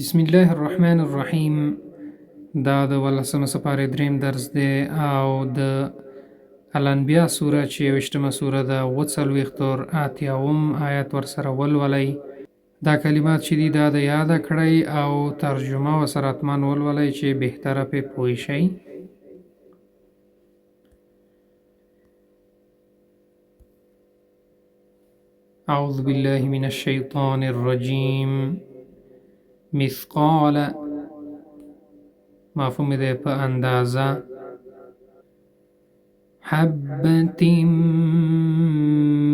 بسم الله الرحمن الرحیم. دا د ولسمه سپارې دریم درس دی او د الانبیا سوره چې یوویشتمه سوره ده، 47 تر 80 آیت ورسره ولولئ. دا کلمات چې دي دا د یاده کړئ او ترجمه ورسره حتما ولولئ چې بهتره پرې پوه شئ. أعوذ بالله من الشيطان الرجيم. مثقال مفهوم دی په اندازه، حبة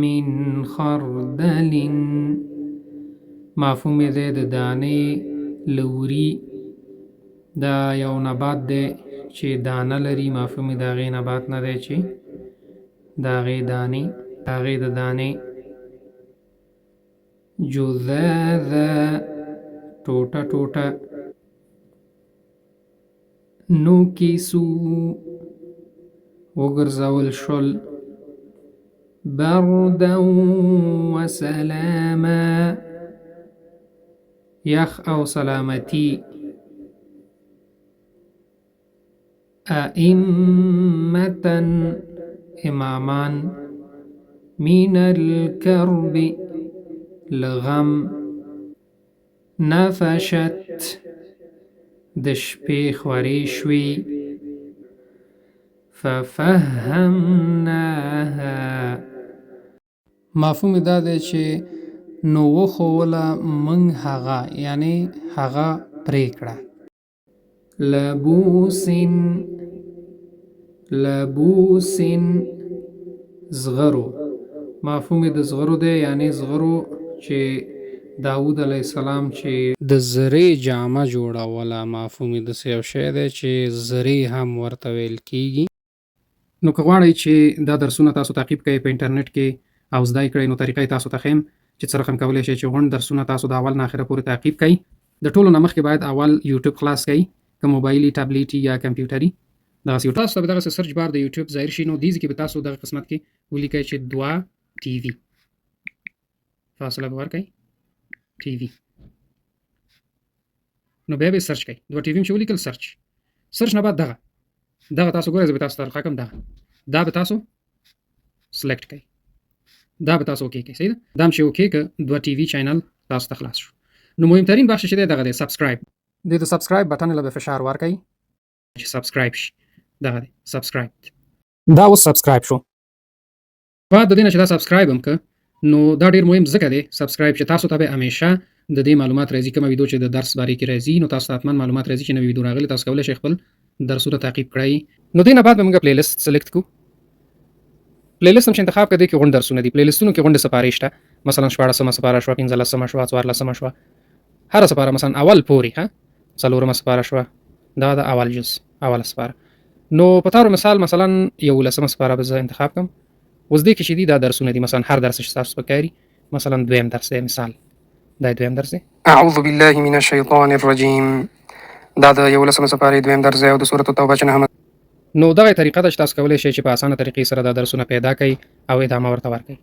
من خردل مفهوم دی د دانې لوري. دا یو نبات دی چې دانه لري، مفهوم د هغې نبات نه دی چې د هغې دانې، د هغې د دانې. جذاذا ټوټه ټوټه، نوکسو وګرځول شول، بردا وسلاما یخ او سلامتی، ائمة امامان، من الكرب لغم، نفشت د شپې خورې شوې، ففهمناها مفهوم دا دی چې نو وښووله موږ هغه، یعنې هغه پرې کړه. لبوس لبوس زغرو، مفهوم د زغرو دی، یعنې زغرو چې داود علیه السلام چې د زرې جامه جوړوله، مفهوم یې داسې یو شی دی چې زرې هم ورته ویل کېږي. نو که غواړئ چې دا درسونه تاسو تعقیب کړئ په انټرنیټ کې او زده یې کړئ، نو طریقه یې تاسو ته ښیم چې څه رقم کولی شئ چې غونډ درسونه تاسو د اول نه اخره پورې تعقیب کړئ. د ټولو نه مخکې باید اول یوټیوب خلاص کړئ، که موبایلي، ټابلیټي یا کمپیوټري. دغسې یو تاسو ته به دغسې search bar د یوټیوب ظاهر شي، نو دې ځای کې به تاسو دغه قسمت کې ولیکئ چې دوه ټي وي، فاصله به ورکړئ ټي وي، نو بیا به search کړئ. دوه ټي وي چې ولیکل search، search نه بعد دغه دغه تاسو ګورئ، زه به تاسو ته رقم دغه دا به تاسو select کړئ، دا به تاسو okay کړئ. صحیح ده؟ دا هم چې okay که دوه ټي وي channel تاسو ته خلاص شو. نو مهمترین بخش چې دی دغه دی subscribe. د subscribe button له به فشار ورکړئ چې subscribe شي. دغه دی subscribe، دا اوس subscribe شو. بعد د دې نه چې دا subscribe هم که، نو دا ډیر مهم ځکه دی subscribe چې تاسو ته به همیشه د دې معلومات راځي. کومه ویډیو چې د درس بارې کې راځي، نو تاسو ته حتما معلومات راځي چې نوې ویډیو راغلي، تاسو کولی شئ خپل درسونه تعقیب کړئ. نو دې نه بعد به موږ playlist select کو. playlist هم چې انتخاب کړئ، دې کې غونډ درسونه دي. playlist ونو کې غونډې سپارې شته، مثلا 16مه سپاره شوه، 15مه شوه، 14مه شوه، هره سپاره مثلا اول پورې، ها څلورمه سپاره شوه، دا د اول جز اوله سپاره. نو په تارو مثال مثلا 11مه سپاره به زه انتخاب کړم. اوس دې کې چې دي دا درسونه دي، مثلا هر درس چې تاسو پکاري، مثلا دویم درس دی، مثال دا دویم درس دی. اعوذ بالله من الشیطان الرجیم، دا د 11مه سپارې دویم درس دی او د سورة التوبه چې نهمه. نو دغه طریقه ده چې تاسو کولی شئ چې په اسانه طریقې سره دا درسونه پیدا کړئ او ادامه ورته ورکړئ.